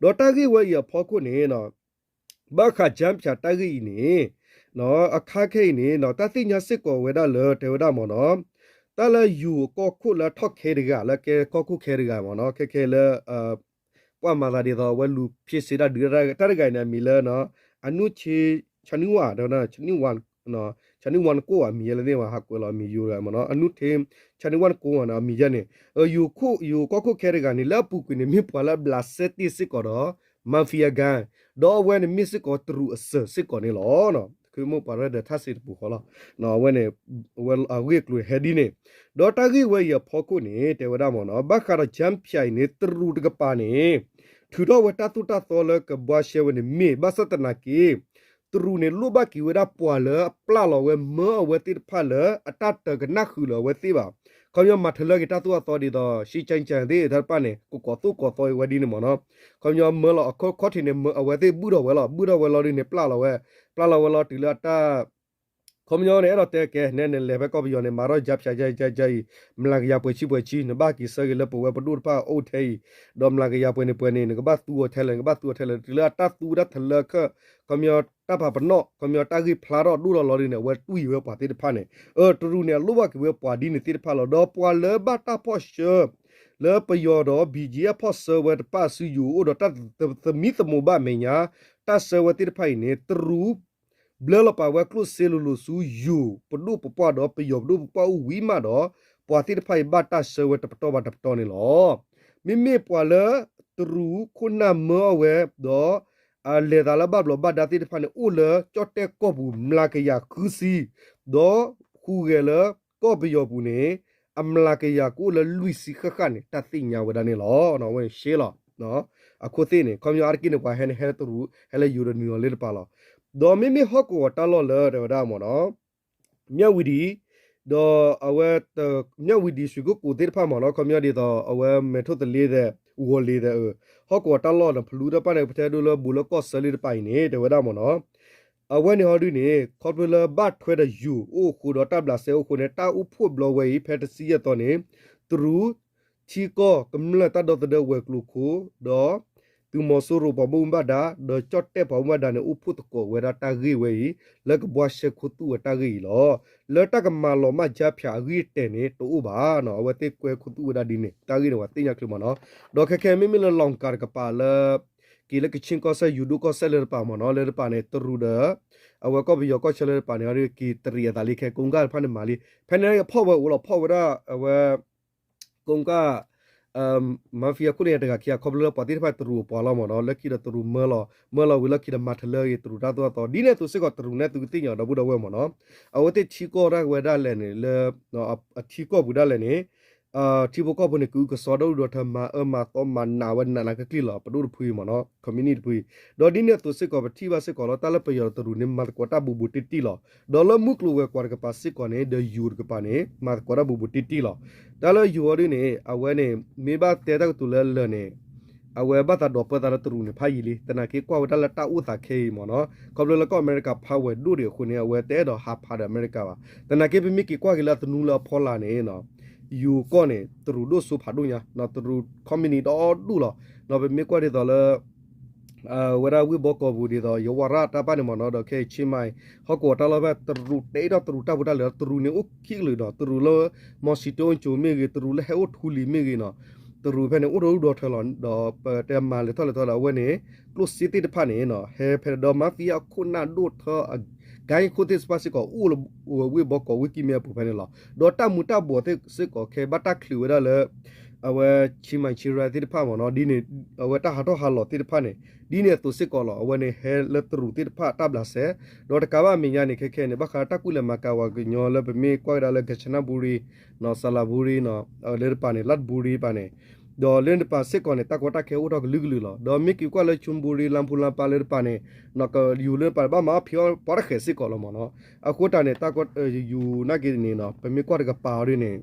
ဒီးတၢ်ဂ့ၢ်ဝဲအံၤအဖီခိၣ်န့ၣ် ဘၣ်ဃးကၠါဖၠးတၢ်ဂ့ၢ်အံၤန့ၣ် အခါခဲအံၤန့ၣ် တၢ်သ့ၣ်ညါစ့ၢ်ကီးဝဲဒၣ်လၢတဲဝဲဒၣ်မ့ၢ်နီၤ တၢ်လၢယိၤကီၢ်ခိၣ်လၢထီၣ်ခဲတဂၤ လၢကဲကီၢ်ခိၣ်ခဲတဂၤမ့ၢ်နီၤ ခဲခဲလၢ ပှၤမၤသးဒ်သိးအဝဲလူၤဖံးစ့တၢ်ဒုး တၢ်တဂၤအံၤန့ၣ် အမံၤလၢ အနူၢ်ဆ့ ဆနွံဝါ ဆနွံဝါ ဆနွံဝါနကိၣ် အမံၤယဲလၢသ့ၣ်ဝဲ ဟးကွဲးလီၤအမံၤယိၤတဂၤမ့ၢ်နီၤ အနူၢ်ဆ့ ဆနွံဝါနကိၣ်ဝဲန့ၣ် အမံၤယဲန့ၣ် ယိၤကီၢ်ခိၣ်ခဲတဂၤန့ၣ် လၢအပူၤကွံာ်န့ၣ် မ့ၢ်ပှၤလၢအဘျးစဲတ့ၢ်စ့ၢ်ကီးဒီး mafia gang ဒီးအဝဲန့ၣ်မ့ၢ်စ့ၢ်ကီးတရူးအစၢၤစ့ၢ်ကီးန့ၣ်လီၤ. ခီမ့ၢ်ပှၤရဲၣ်ဒၢးထၣ်စ့တပူၤဃီလီၤ. အဝဲန့ၣ် အဝဲအဂ့ၢ်အကျိၤဟဲဒ်န့ၣ် ဒီးတၢ်ဂ့ၢ်ဝဲအံၤအဖီခိၣ်န့ၣ် တဲဝဲဒၣ်မ့ၢ်နီၤ ဘၣ်ဃးဒီးကၠါဖၠးအံၤန့ၣ် တရူးတကပၤန့ၣ် ထုးထီၣ်ဝဲတၢ်သိၣ်တၢ်သီလၢကဘှါရှဲဝဲန့ၣ်မ့ၢ် ဘၣ်ဆၣ်သနာ်က့ တရူးန့ၣ် လိၣ်ဘၣ်က့ၤဝဲဒၣ်ပှၤလၢအပျၢ်လီၤဝဲမၢအဝဲသ့ၣ်တဖၣ်လၢအတၢ်တကနၣ်ဃုာ်လၢၤအဝဲသ့ၣ်ဘၣ်. ခီပညီမၤထၢလၢက့ၤတၢ်သိၣ်တၢ်သီဒ်သိး ရှံကၠဲကၠဲသ့ၣ်တဖၣ်န့ၣ် ကကိးသိၣ်ကိးသီဝဲဒ်န့ၣ်မ့ၢ်နီၤ. ခီပညီမၢလီၤအခီၣ်ထံးန့ၣ် အဝဲသ့ၣ်ဘုၣ်ထီၣ်ဝဲလီၤ. ဘုၣ်ထီၣ်ဝဲလီၤဒ်န့ၣ် ပျၢ်လီၤဝဲ, ပျၢ်လီၤဝဲလီၤတုၤလၢအတၢ် ခီပညီန့ၣ် အဲၣ်ဒိးတဲကဲ နဲနလဲၤဖဲကီၢ်ပယီၤန့ၣ် မၤထီၣ်ကၠါဖၠး ကၠါအံၤ ကၠါအံၤ မျးကယၤပှဲၤဆံပှဲၤဆံ နဘၣ်က့ၤဆၢက့ၤလၢပဝဲပဒိၣ်တဖၣ်အိၣ်ထဲအံၤ, ဒီးမျးကယၤပှဲၤန့ၣ်ပှဲၤန့ၣ် နကဘၣ်သူအီၤထဲလဲၣ် နကဘၣ်သူအီၤထဲလဲၣ် တုၤလၢအတၢ်သူဝဲဒၣ်ထဲလၢခၢၣ် ခီပညီတၢ်ပာ်ပနီၣ် ခီပညီတၢ်ဂ့ၢ်ဖျါထီၣ်ဒိၣ်ထီၣ်လီၤဒ်န့ၣ် အဝဲတွံၢ်ဝဲပှၤသ့ၣ်တဖၣ်န့ၣ် အၢ တရူးန့ၣ် အလိၣ်ဘၣ်က့ၤဝဲပှၤဒ်န့ၣ်သ့ၣ်တဖၣ်လီၤ. ဒီးပှၤလၢဘၣ်တၢ်ဖီၣ်ဆှၢ လၢပယီၤဒီး ဘံၣ်ကၠံအဖီၣ်ဆှၢဝဲတဖၣ်ဆူယိၤအိၣ်ဒီးတၢ်သမံသမိးဘၣ်အမဲာ်ညါ တၢ်ဆှၢဝဲသ့ၣ်တဖၣ်အံၤန့ၣ် တရူး ဘျၢလီၤပာ်ဝဲကျိၣ်စ့လိၤလိၤဆူယိၤပဒိၣ်ပပှၢ်ဒီးပယီၤပဒိၣ်ပပှၢ်အိၣ်ဝံၤမးဒီး ပှၤသ့ၣ်တဖၣ်အံၤဘၣ်တၢ်ဆှၢဝဲတပတီၢ်ဘၣ်တပတီၢ်န့ၣ်လီၤ. မ့မ့ၢ်ပှၤလၢတရူးခိၣ်နၢ်မၢအီၤဝဲဒီး အလဲၤသးလၢဘၣ်ဘျီးဘၣ်ဒါသ့ၣ်တဖၣ်န့ၣ် အိၣ်လၢကၠီၣ်တဲၣ်ကီၢ်ပူၤ မျးကယၤဃုဆံ, ဒီးဟူးဂဲၤလၢကီၢ်ပယီၤပူၤန့ၣ် အမျးကယၤကအိၣ်လၢလွံၢ်ဆံဃၣ်ဃၣ်န့ၣ် တၢ်သ့ၣ်ညါဝဲဒၣ်န့ၣ်လီၤ. အဝဲန့ၣ်ရှဲလီၤ. အခိၣ်သ့ၣ်န့ၣ် ခီပညီအါတက့ၢ်န့ၣ် ပှၤဟဲန့ၣ် ဟဲလၢတရူး ဟဲလၢယိၤဒီးနုာ်လီၤလၢတပၤလီၤ. ဒီးမ့မ့ၢ်ဟီၣ်ကဝီၤတၢ်လီၢ်လၢတဝဲဒၣ်မ့ၢ်နီၤ မၠၣ်ဝံၤဒံး ဒီးအဝဲ မၠၣ်ဝံၤဒံး ရွှေကုက္ကိုသ့ၣ်တဖၣ်မ့ၢ်နီၤ ခီပညီဒ်သိး အဝဲမဲာ်ထိၣ်သလ့ဒီး ဂီၤလ့ဒီး အၢ ဟီၣ်ကဝီၤတၢ်လီၢ်ဒီး ဖလူတၢ်ပၢ်န့ၣ် ပတဲဒိလၢဘူးလၢကီၢ်ဆၢလံတပၤအံၤန့ၣ် တဲဝဲဒၣ်မ့ၢ်နီၤ အဝဲန့ၣ်ဟီဒုန့ၣ် ခီဖျိလၢဘၣ်ထွဲဒီးယိၤအိၣ်အဃိဒီးတၢ်ဘျးစဲအိၣ်အဃိန့ၣ် တၢ်အိၣ်ဖှိၣ်ဘျီဝဲအံၤ ဖဲတဆံယဲၢ်သီန့ၣ် တရူး ထံကီၢ်ကမျၢၢ်တၢ်ဒီသဒၢဝဲၤကျိၤခိၣ် ဒီး သုးမီၤစိရိၤပှၤဘၣ်မူဘၣ်ဒါ ဒီးကၠီၣ်တဲၣ်ပှၤဘၣ်မူဘၣ်ဒါန့ၣ် အိၣ်ဖှိၣ်သကိးဝဲဒၣ်တၢ်ဂ့ၢ်ဝဲအံၤ လၢကဘှါရှဲခူသူၣ်ဝဲတၢ်ဂ့ၢ်အံၤလီၤ. လၢတၢ်ကမၤလီၤမၢ်ကၠါဖၠးအဂ့ၢ်အတဲာ်န့ၣ် တအိၣ်ဘၣ်နီၤ အဝဲသ့ၣ်ကွဲခူသူၣ်ဝဲဒၣ်ဒ်န့ၣ် တၢ်ဂ့ၢ်န့ၣ် ပှၤသ့ၣ်ညါချုးမ့ၢ်နီၤ ဒီးခဲခဲမ့မ့ၢ်လၢ လီၣ်ကၤ တကပၤလၢ က့ၤလၢကဆ့ကီၢ်စဲၣ် ယိၤဒိၣ်ကီၢ်စဲၣ်လၢတပၤမ့ၢ်နီၤ လၢတပၤန့ၣ် တရူးဒီး အဝဲကီၢ်ပယီၤကီၢ်ဆၢလၢတပၤန့ၣ် က့ၤတရံးအသးလံခဲ ကိးကၣ်တဖၣ်န့ၣ်မၤလံ ဖဲန့ၣ်ဖီၣ်ဝဲအိၣ်လီၤ ဖီၣ်ဝဲဒၣ်အဝဲ ကိးကၣ် mafia ခိၣ်န့ၣ်တဂၤခံဂၤ ခီဖျိလၢပှၤသ့ၣ်တဖၣ်တရူးအပှၤလီၤမ့ၢ်နီၤ လၢခံဒီးတရူးမၢလီၤ မၢလီၤဝံၤလၢခံဒီးမၤထၢၣ်လၢအဂ့ၤ တရူးတၢ်သိၣ်တၢ်သီ ဒ်န့ၣ်အသိးစ့ၢ်ကီး တရူးန့ၣ်သုကသ့ၣ်ညါဒီပုၢ်ဒီဝဲၢ်မ့ၢ်နီၤ အဝဲသ့ၣ်ထံကီၢ်တၢ်ဝဲဒၣ်လဲၣ်န့ၣ် လၢ အထံကီၢ်ပူၤဒၣ်လဲၣ်န့ၣ် ထံဖိကီၢ်ဖိန့ၣ် ကအုကစီဒီဒူၣ်ဒီးထၢမၤအၢမၤသီမၤနးဝဲနးနးကကျံၢ်လီၤ ပဒိၣ်တဖုအံၤမ့ၢ်နီၤ ခီမံနံၣ်တဖုအံၤ ဒီးဒ်န့ၣ်အသိးစ့ၢ်ကီး ပထံၣ်ဘၣ်စ့ၢ်ကီးလီၤ တၢ်လၢပယီၤတရူးန့ၣ် မၤသကိးတၢ်ဘူးဘူးတံၢ်တံၢ်လီၤ ဒီးလၢမုၢ်ကျိၤဝဲၤကွာ်တကပၤစ့ၢ်ကီးန့ၣ် ဒီးယိၤတကပၤန့ၣ် မၤသကိးတၢ်ဘူးဘူးတံၢ်တံၢ်လီၤ တၢ်လၢယိၤအီၤဒ်န့ၣ် အဝဲန့ၣ် မ့ၢ်ဘၣ်တဲတၢ်ကတိၤလၢလၢာ်န့ၣ် အဝဲဘၣ်သးဒိးပၢသးလၢတရူးန့ၣ်ဖးယံာ်လံ သနာ်က့ကွၢ်ဝဲဒၣ်လၢတၢ်အိၣ်သးခဲအံၤမ့ၢ်နီၤ ခီဖျိလၢကီၢ်အမဲရကၤဖးဝဲၢ်ဒိၣ်ဒံးအဃိန့ၣ် အဝဲတအဲၣ်ဒိးဟးဖးဒီးအမဲရကၤဘၣ် သနာ်က့ပမ့ၢ်က့ၤကွၢ်က့ၤလၢအသနူလၢအဖီလာ်န့ၣ် ယိၤကီၢ်န့ၣ် တရူးဒိၣ်စိဖးဒိၣ်ညါ တရူး company ဒီဒူၣ်လီၤ ပမ့ၢ်ကွၢ်ဒ်သိးလၢ ဝဲဒၣ်ဝ့ၢ်ဘီကီးပူၤဒ်သိး ယဝၤရၣ်တၢ်ပၢ်န့ၣ်မ့ၢ်နီၤ ဒီးခဲအံၤ ဆ့မၤအံၤ ဟီၣ်ကဝီၤတၢ်လီၢ်ဖဲ တရူးတဲအံၤဒီးတရူးတၢ်ဖိတၢ်လံၤဒီး တရူးန့ၣ်အိၣ်ခံကလုာ်ဒီး တရူးလၢ မီၤစံးတိအူကၠိမ့ၢ်ဂ့ၤ တရူးလၢဟဲအိၣ်ထူလံၤမ့ၢ်ဂ့ၤနီၤ တရူးဖဲန့ၣ် အိၣ်ဒီဒူၣ်ဒီထၢလီၤ ဒီးပတဲမၤလဲၤထီၣ်လဲၤထီၣ်ဒီး အဝဲန့ၣ် ကျိၣ်စ့သ့ၣ်တဖၣ်န့ၣ် ဟဲဖဲန့ၣ်ဒီး mafia အခိၣ်နၢ်ဒိၣ်ထၢ အကါအံၤခိၣ်သ့ၣ်တဖၣ်စ့ၢ်ကီး အိၣ်လၢဝ့ၢ်ဘီကီးဝ့ၢ်ကံၢ်မဲအပူၤဖဲန့ၣ်လီၤ ဒီးတၢ်မူၤတၢ်ဘှီးသ့ၣ်စ့ၢ်ကီး ခဲဘၣ်တၢ်ချုးဝဲဒၣ်လၢ အဝဲ ဆ့မၤဆ့ရၢသ့ၣ်တဖၣ်မ့ၢ်နီၤ ဒ်န့ၣ် အဝဲတၢ်ဟးထီၣ်ဟးလီၤသ့ၣ်တဖၣ်န့ၣ် ဒ်န့ၣ်အသိးစ့ၢ်ကီးလီၤ အဝဲန့ၣ်ဟဲလၢတရူးသ့ၣ်တဖၣ်တၢ်ဘျးစဲ ဒီးတကးဘၣ်အမဲာ်ညါန့ၣ် ခဲခဲန့ၣ် ဘၣ်ဃးတၢ်ကွံာ်လဲၤမၤကၤဝဲကညီလၢပမ့ၢ်ကွၢ်ကဒါလၢ ကၠနဘူရံ နီၤ စလဘူရံနီၤ လၢတပၤန့ၣ် လၢတဘူရံတပၤန့ၣ် ဒီးလၢတပၤစ့ၢ်ကီးန့ၣ် တၢ်ကီတၢ်ခဲအိၣ်ထီၣ်ကလုာ်ကလုာ်လီၤ ဒီးမ့ၢ်က့ၤကွၢ်လၢ ခၠူဘူရံ လါဖူလါပၢ်လၢတပၤန့ၣ် ကယူၤလၢတပၤန့ၣ် ဘၣ်မၤအီၣ်ဖံးအီၣ်ပှၤတဃဲးစ့ၢ်ကီးလီၤမ့ၢ်နီၤ အဃိတၢ်န့ၣ် တၢ်ကီယူၤနာ်က့န့ၣ်နီၤ ပမ့ၢ်ကွၢ်တကပၤအီၤဒ်န့ၣ်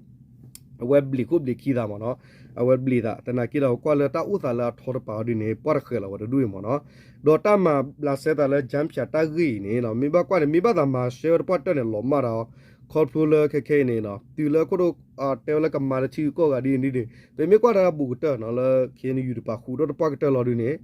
အဝဲဘျံးခိၣ်ဘျံးခံသးမ့ၢ်နီၤ အဝဲဘျံးသး သနာ်က့ဒီး ကွၢ်လၢတၢ်အိၣ်သးလၢအထီတပၤအီၤဒ်န့ၣ် ပှၤတဃဲးလီၤဝဲတဒူၣ်အံၤမ့ၢ်နီၤ ဒီးတၢ်မၤဘျးစဲသးလၢ ကၠါဖၠးတၢ်ဂ့ၢ်အံၤန့ၣ် မ့ၢ်ဘၣ်ကွၢ်န့ၣ် မ့ၢ်ဘၣ်သးမၤရှဲဝဲတပှၢ်တၢၢ်န့ၣ် လီၤမၢ်ဒီး ခီဖျိလၢခဲခဲအံၤန့ၣ် တုၤလၢခိၣ်ဒိၣ် တဲဝဲလၢကမၤလၢထံဂုၤကီၢ်ဂၤဒ်န့ၣ်ဒ်န့ၣ် ပမ့ၢ်ကွၢ်တၢ်ဘူးကတၢၢ်နီၤ လၢ ခ့ၣ်အဲၣ်ယူၣ် တပၤဃုာ်ဒီးတပှၢ်ကတၢၢ်လီၤဒ်န့ၣ်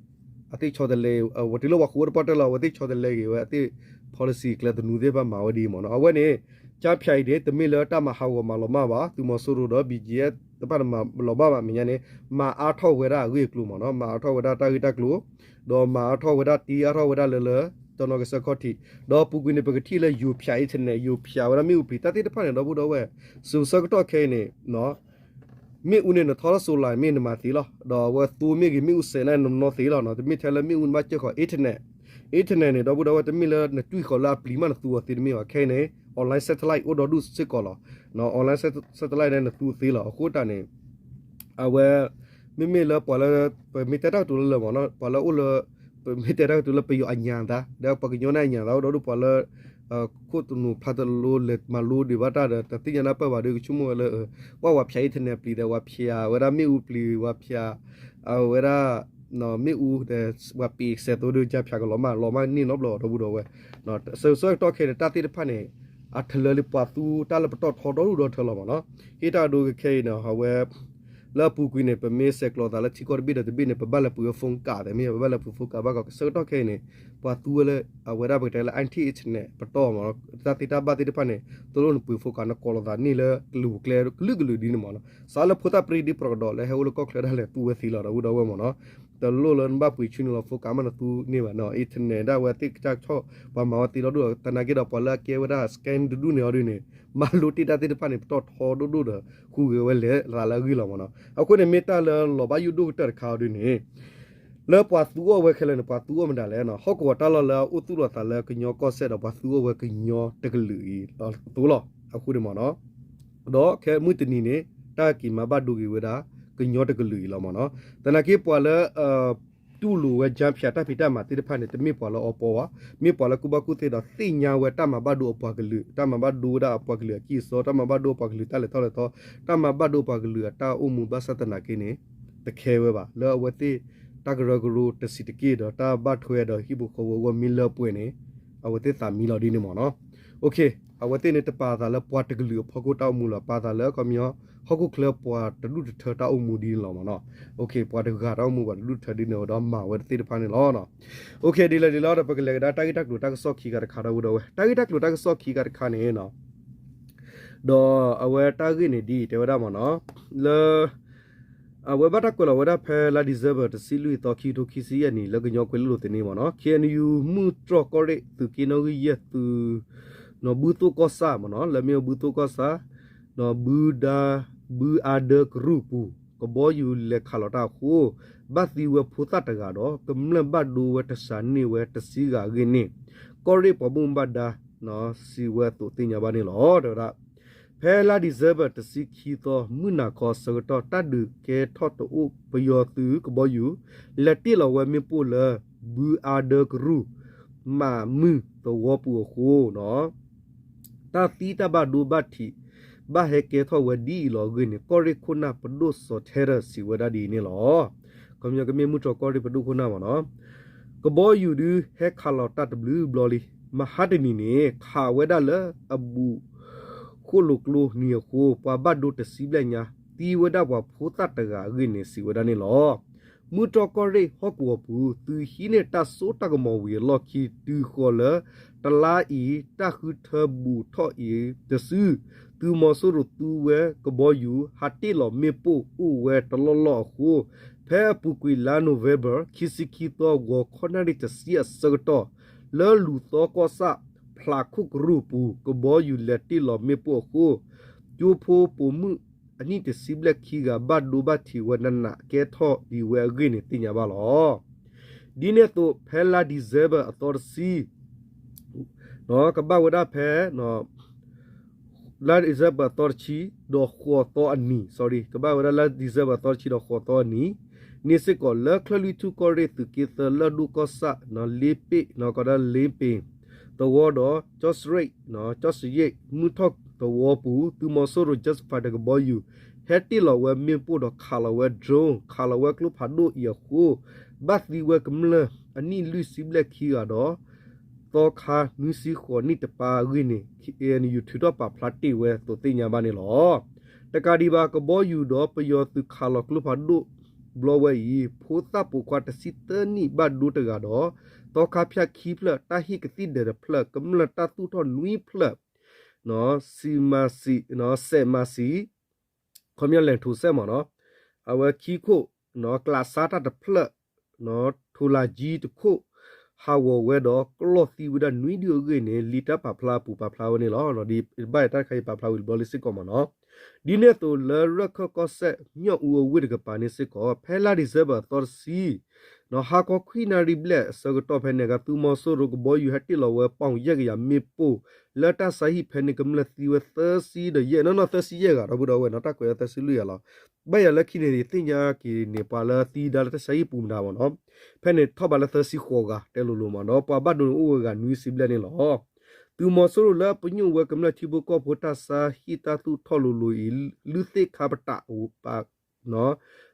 အသ့ၣ်ဆီတလဲ ဝဲတုၤလၢပှၤဃုာ်ဝဲတပှၢ်တၢၢ်လီၤ အဝဲသ့ၣ်ဆီတလဲက့ၤဝဲ အသ့ၣ် policy ကျဲသနူသ့ၣ်တဖၣ်မၤဝဲဒ်အံၤမ့ၢ်နီၤ အဝဲန့ၣ် ကၠါဖၠးအံၤန့ၣ် တမ့ၢ်လၢတၢ်မၤဟးဂီၤမၤလီၤမၢ်ဘၣ် သုးမီၤစိရိၤဒီး ဘံၣ်ကၠံၣ်အဲၣ် တဖၣ်မၤလီၤမၢ်ဘၣ်မဲာ်ညါန့ၣ် မၤအါထီၣ်ဝဲဒၣ်အဂ့ၢ်အကျိၤမ့ၢ်နီၤ မၤအါထီၣ်ဝဲဒၣ်တၢ်ဂ့ၢ်တၢ်ကျိၤ ဒီးမၤအါထီၣ်ဝဲဒၣ်တ့အါထီၣ်ဝဲဒၣ်လၢလၢ တနီၤကစၢၢ်ခီၣ်ထံး ဒီးပူၤကွံာ်န့ၣ် ပကထံၣ်လၢယိၤဖၠး internet ယိၤဖၠးဝဲဒၣ်မ့ၣ်အူပျံၤတၢ်သ့ၣ်တဖၣ်န့ၣ် ဒီပုၢ်ဒီဝဲၢ် စိၤဆၢကတီၢ်ခဲအံၤန့ၣ် မ့ၣ်အူန့ၣ်နထီထီၣ် solar မ့ၢ်နမၤသ့လီၤ ဒီးအဝဲသိမ့ၢ်ဂ့ၤ မ့ၣ်အူစဲးန့ၣ် နနီၣ်သ့လီၤနီၤ တမ့ၢ်ထဲလၢမ့ၣ်အူနဘၣ်စၢၢ်ဃီၤ internet internet န့ၣ် ဒီပုၢ်ဒီဝဲၢ် တမ့ၢ်လၢနတွံၢ်ဃီၤလၢအပျံၤမးနသူအီၤသ့တမ့ၢ်ဘၣ် ခဲအံၤန့ၣ် online satellite အိၣ်ဒီဒူၣ်စ့ၢ်ကီးလီၤ online satellite န့ၣ် နသူသ့လီၤ အဃိတၢ်န့ၣ် အဝဲ မ့မ့ၢ်လၢပှၤလၢ ပမ့ၢ်တဲတၢ်ကတိၤလၢလၢာ်မ့ၢ်နီၤ ပှၤလၢအိၣ်လၢ ပမ့ၢ်တဲတၢ်ကတိၤလၢပယီၤအညၣ်သး ဒီးပှၤကညီန့ၣ်အညၣ်သးအိၣ်ဒီဒူၣ် ပှၤလၢ ခိၣ်သနူဖျါတလိလဲၤမၤလိဒံးဘၣ်တၢ်ဒီး တသ့ၣ်ညါနၢ်ပၢၢ်ဘၣ်ဒီး ကဆိကမိၣ်ဝဲလၢ ကွၢ်ဝဲဖၠး internet ပျံၤဒီး ဝဲဖၠးဝဲဒၣ်မ့ၣ်အူပျံၤ ဝဲဖၠး အဝဲဒၣ် မ့ၣ်အူဒီး ဝဲပ့ၤစဲးသိဒီး ကၠါဖၠးကလီၤမၢ် လီၤမၢ်န့ၢ်နီတဘျီ ဒီပုၢ်ဒီဝဲၢ် စိၤဆၢကတီၢ်ခဲအံၤန့ၣ် တၢ်သ့ၣ်တဖၣ်န့ၣ် အထလၢလံ ပှၤသူတၢ်လၢပတီၢ်ထီဒီဒူၣ်ဒီထၢလီၤမ့ၢ်နီၤ. ဟ့ၣ်တၢ်ဒိခဲအံၤန့ၣ် အဝဲ လၢအပူၤကွံာ်န့ၣ် ပမ့ၢ်ဆဲးကျိးသးလၢထံကီၢ်တဘ့ၣ်ဒီးတဘ့ၣ်န့ၣ် ပဘၣ်လဲၤပှ့ၤဝဲ phone ကးသ့မ့ၢ် ပဘၣ်လဲၤပှ့ၤ phone ကးဘၣ်ကီး ဆၢကတီၢ်ခဲအံၤန့ၣ် ပှၤသူဝဲလၢ အဝဲဒၣ်ပကတဲလၢ anti-internet ပတီၢ်မ့ၢ်နီၤ. တၢ်သ့တၢ်ဘၣ်သ့ၣ်တဖၣ်န့ၣ် တလိၣ်နပှ့ၤ phone ကး နကိးလိာ်သးန့ၢ်လၢကလူၤကျဲကလုာ်ကလုာ်ဒ်န့ၣ်မ့ၢ်နီၤ. စးလၢဖိသၣ်ပြံဒံပြီကဒီးလၢဟဲအိၣ်လၢကီၢ်ချၢဒၣ်လဲာ်သူဝဲသ့လီၤ ဒီပုၢ်ဒီဝဲၢ်မ့ၢ်နီၤ. တလိၣ်လၢနဘၣ်ပှ့ၤဆူန့ၣ်လီၤ phone ကးမ့ၢ်နသူန့ၢ်ဘၣ်နီၤ. internet ဒၣ်ဝဲသ့ၣ်ကစၢ်ဆီၣ် ပှၤမၤဝဲသ့ဒီဒူၣ်ဒီး သနာ်က့ဒီး ပှၤလၢအကဲဝဲဒၣ် scam တဒူၣ်န့ၣ်အီၤဒ်န့ၣ် မၤလိတ့ၢ်တၢ်သ့ၣ်တဖၣ်န့ၣ် ပတီၢ်ထီဒိၣ်ဒိၣ်ဒီး ဟူးဂဲၤဝဲလဲၤသးလၢအဂ့ၢ်လီၤမ့ၢ်နီၤ. အဃိန့ၣ် မ့ၢ်တၢ်လၢလီၤဘၣ်ယိၣ်ဒိၣ်ကတၢၢ်တခါအီၤဒ်န့ၣ် လၢပှၤသူအီၤဝဲခဲလၢာ်န့ၣ် ပှၤသူအီၤမတၤလဲၣ်နီၤ. ဟီၣ်ကဝီၤတၢ်လီၢ်လၢအအိၣ်သူၣ်လီၤသးလၢကညီကီၢ်စဲၣ်ဒီး ပှၤသူအီၤဝဲကညီတကလုာ်အံၤအသိးလီၤ. အဃိန့ၣ်မ့ၢ်နီၤ ဒီးခဲမုၢ်တနံၤန့ၣ် တၢ်က့ၤမၤဘၣ်ဒိက့ၤဝဲဒၣ် ကညီတကလုာ်အံၤလီၤမ့ၢ်နီၤ. သနာ်က့ပှၤလၢ တူၢ်လိာ်ဝဲ ကြားဖြတ် တၢ်ဖံးတၢ်မၤသ့ၣ်တဖၣ်န့ၣ် တမ့ၢ်ပှၤလၢအီပီဘၣ်, မ့ၢ်ပှၤလၢကူၣ်ဘၣ်ကူၣ်သ့ဒီး သ့ၣ်ညါဝဲတၢ်မၤဘၣ်ဒိအပှၤကလုာ်, တၢ်မၤဘၣ်ဒိဝဲဒၣ်အပှၤကလုာ်အကံၢ်အစီ, တၢ်မၤဘၣ်ဒိအပှၤကလုာ်အတၢ်လဲၤထီၣ်လဲၤထီ, တၢ်မၤဘၣ်ဒိအပှၤကလုာ်အတၢ်အိၣ်မူဘၣ်ဆၣ်သနာ်က့န့ၣ် တခဲဝဲဘၣ် လၢအဝဲသ့ၣ်တၢ်ကရၢကရိတဆံးတက့ၢ်ဒီး တၢ်ဘၣ်ထွဲဒီးဟံၣ်ဖိဃီဖိအဂီၢ်မ့ၢ်လၢပှဲၤန့ၣ် အဝဲသ့ၣ်သးမံလီၤဒ်န့ၣ်မ့ၢ်နီၤ. အဝဲသ့ၣ်န့ၣ် တပာ်သးလၢပှၤတကလုာ်အဖီခိၣ်တၢ်အိၣ်မူလီၤ, ပာ်သးလၢခီပညီ ဟီၣ်ခိၣ်ချၢပှၤတဒူၣ်တထၢတၢ်အိၣ်မူဒ်န့ၣ်လီၤမ့ၢ်နီၤ. ပှၤတဂၤတၢ်အိၣ်မူပှၤတဒူၣ်တထၢဒ်န့ၣ်ဒီးမၤဝဲတသ့ၣ်တဖၣ်န့ၣ်လီၤ. ဒ်လဲၣ်ဒ်လဲၣ်ဒီး ပကလဲၤကဒါတၢ်ဂ့ၢ်တၢ်ကျိၤတၢ်ကစီၣ်ခံခါတခါ ဒီပုၢ်ဒီဝဲၢ်, တၢ်ဂ့ၢ်တၢ်ကျိၤတၢ်ကစီၣ်ခံခါတခါန့ၣ် ဒီးအဝဲတၢ်ဂ့ၢ်န့ၣ်ဒ်အံၤ တဲဝဲဒၣ်မ့ၢ်နီၤ, လၢ အဝဲဘၣ်တၢ်ကွဲးလီၤဝဲဒၣ်ဖဲလါ December တဆံလွံၢ်သီ ခံကထိခံဆံယဲၢ်နံၣ် လၢကညီကွဲၤလ့လိၤသန့မ့ၢ်နီၤ, KNU မုၢ်တြီၢ်ကီၢ်ရ့ၣ် သုးက့နီၣ်ဂံၢ်ယဲၢ်သုး နီၢ်ဘုသိၣ်ကီၢ်ဆၣ်မ့ၢ်နီၤ, လၢမ့ၢ်ဘုသိၣ်ကီၢ်ဆၣ် နီၢ်ဘုဒါ ဘုအါဒၢကရူၢ်ပူၤ ကဘီယူၤလဲၤခးလီၤတၢ်အဃိ ဘၣ်သံဝဲဖိသၣ်တဂၤဒီး ကမျၢၢ်ဘၣ်ဒိဝဲတစှၤန့ၢ်ဝဲတဆံဂၤအဂ့ၢ်န့ၣ် ကီၢ်ရ့ၣ်ပှၤဘၣ်မူဘၣ်ဒါ စံးဝဲအသိးသ့ၣ်ညါဘၣ်န့ၣ်လီၤ. တဲဝဲဒၣ် ဖဲလါ December တဆံခံသီ မုၢ်နၤခီအဆၢကတီၢ် တၢ်ဒုးကဲထီၣ်တအိၣ် ပယီၤသုးကဘီယူၤ လဲၤတ့ၢ်လီၤဝဲမ့ၣ်ပိၢ်လၢ ဘုအါဒၢကရူၢ် မးမုၢ်သဝီပူၤအဃိ တၢ်သံတၢ်ဘၣ်ဒိဘၣ်ထံး ဘၣ်ဟဲကဲထီၣ်ဝဲဒ်အံၤလီၤအဂ့ၢ်န့ၣ် ကီၢ်ရ့ၣ်ခိၣ်နၢ်ပဒိၣ်စီၤထဲရၢၣ် စံးဝဲဒၣ်ဒ်အံၤန့ၣ်လီၤ. ခီပညီကမ့ၢ်မုၢ်တြီၢ်ကီၢ်ရ့ၣ်ပဒိၣ်ခိၣ်နၢ်မ့ၢ်နီၤ, ကဘီယူၤဒုးဟဲခးလီၤတၢ်တဘျုးဘျီလံ. မဟါတနံၤန့ၣ် ခးဝဲဒၣ်လၢအဘူး ဃိၣ်လိာ်ကျိနံၤအဃိ ပှၤဘၣ်ဒိတဆံဘျဲၣ်ညါ သံဝဲဒၣ်ပှၤဖိသၣ်တဂၤအဂ့ၢ်န့ၣ် စံးဝဲဒၣ်န့ၣ်လီၤ. မုၢ်တြီၢ်ကီၢ်ရ့ၣ်ဟီၣ်ကဝီၤပူၤ သုးဟံးန့ၢ်တၢ်စိတၢ်ကမီၤဝံၤအလီၢ်ခံ တုၤဃီၤလၢ တလါအံၤ တၢ်ဃုထၢဘူးထီၣ်အံၤတစု သုးမီၤစိရိၤသူဝဲကဘီယူၤ ဟးတ့ၢ်လီၤမ့ၣ်ပိၢ်အိၣ်ဝဲတလီၢ်လီၢ်အဃိ ဖဲအပူၤကွံာ်လါ November ခံဆံခံသီ ဂီၤခီနၣ်ရံၣ်တဆံအဆၢကတီၢ် လၢလူၤသီကီၢ်ဆၣ် ဖျးခိၣ်ကရူၢ်အပူၤ ကဘီယူၤလဲၤတ့ၢ်လီၤမ့ၣ်ပိၢ်အဃိ ကၠိဖိပိာ်မုၣ်အနံၣ်တဆံဘျဲၣ်ခံဂၤ ဘၣ်ဒိဘၣ်ထံးဝဲနးနး ကဲထီၣ်ဒံးဝဲအဂ့ၢ်န့ၣ် သ့ၣ်ညါဘၣ်လီၤ. ဒ်န့ၣ်အသိး ဖဲလါ December အသီတဆံ ကဘၣ်ဝဲဒၣ်ဖဲ လါ December အသီတဆံ ဒီးဃိးသီအနံၤ sorry ကဘၣ်ဝဲဒၣ်လါ December အသီတဆံဒီးဃိးသီအနံၤ န့ၣ်စ့ၢ်ကီး လၢချၢၣ်လွံၢ်ထူၣ်ကီၢ်ရ့ၣ်သုးက့သၢ လၢၢ်ဒိၣ်ကီၢ်ဆၣ် လ့ပ့ၣ် ကီးဒၣ်လ့ပ့ၣ် သဝီဒီး ကၠီၣ်စရ့း ကၠီၣ်စရ့း မုၢ်ထီၣ်သဝီပူၤ သုးမီၤစိရိၤ Jet Fighter ကဘီယူၤ ဟဲတ့ၢ်လီၤဝဲမ့ၣ်ပိၢ်ဒီးခးလီၤဝဲ drone ခးလီၤဝဲကျိဖးဒိၣ်အံၤအဃိ ဘၣ်သံဝဲကမျၢၢ်အနံၣ်လွံၢ်ဆံဘျဲၣ်ခံဂၤဒီး သီခါနွံဆံဃိးနံၣ်တပၢ်အဂ့ၢ်န့ၣ် KNU ထုးထီၣ်ပာ်ဖျါတ့ၢ်ဝဲအသိးသ့ၣ်ညါဘၣ်န့ၣ်လီၤ. တကးဒံးဘၣ် ကဘီယူၤဒီးပယီၤသုးခးလီၤကျိဖးဒိၣ်ဘျီဝဲအံၤ ဖိသၣ်ပိာ်ခွါတဆံသၢနံၣ်ဘၣ်ဒိတဂၤဒီး သီခါဖၠၣ်ခံဖျၢၣ် တၢ်ဟ့ၣ်ကသံၣ်ဒဲးတဖျၢၣ် ကမျၢၢ်တၢ်သူၣ်ထီၣ်နွံဖျၢၣ် စံးမၤစံး စဲးမၤစံး ခီပညီလဲၤထိးစဲးမ့ၢ်နီၤ အဝဲခံခိၣ် ကျးဆါတၢ်တဖျၢၣ် ထိးလးကၠံတခိၣ် ဟးဂီၤဝဲဒီးကျီၢ်သံဝဲဒၣ်နွံဒုအဂ့ၢ်န့ၣ် လံာ်တၢ်ပာ်ဖျါအပူၤပာ်ဖျါဝဲန့ၣ်လီၤ. ဒ်တဘၣ်တၢ်တခါအံၤပာ်ဖျါဝံၤတဘျီလံစ့ၢ်ကီးမ့ၢ်နီၤ ဒ်န့ၣ်အသိးလၢရၢ်ခၢၣ်ကီၢ်စဲၣ် မၠီၣ်အူအဝ့ၢ်တကပၤန့ၣ်စ့ၢ်ကီး ဖဲလါ December အသီတဆံ ဟါခီခွံနၣ်ရံၣ်ဘျဲၣ်အဆၢကတီၢ်ဖဲန့ၣ်အခါ သုးမီၤစိရိၤကဘီယူၤဟဲတ့ၢ်လီၤဝဲပီၣ်ယဲၢ်ကယၤမ့ၣ်ပိၢ် လၢတၢ်ဆါဟံၣ်ဖဲန့ၣ်ကမျၢၢ်သံဝဲသၢဆံဒီးယဲၢ် နီၢ်နီၢ်သၢဆံယဲၢ်ဂၤ ဒီပုၢ်ဒီဝဲၢ်နီၤ တၢ်ကွဲးဝဲသၢဆံလွံၢ်ဂၤလီၤ. ဘၣ်ယၤလၢခံန့ၣ် သ့ၣ်ညါက့ၤန့ၣ် ပှၤလၢသံဒါလၢတၢ်ဆါဟံၣ်ပူၤမတၤမ့ၢ်နီၤ ဖဲန့ၣ်ထီၣ်ဘးလၢသၢဆံဃိးဂၤ တဲလိၤလိၤမ့ၢ်နီၤ ပှၤဘၣ်ဒိန့ၣ်အိၣ်ဝဲဂၤနွံဆံဘျဲၣ်န့ၣ်လီၤ. သုးမီၤစိရိၤလၢပညိၣ်ဝဲကမျၢၢ်ထံဖိကီၢ်ဖိတၢ်ဆါဟံၣ်တၢ်သူၣ်ထီၣ်လိၤလိၤအံၤ လုၢ်သ့ၣ်ခါပတာ်အိၣ်ပာ်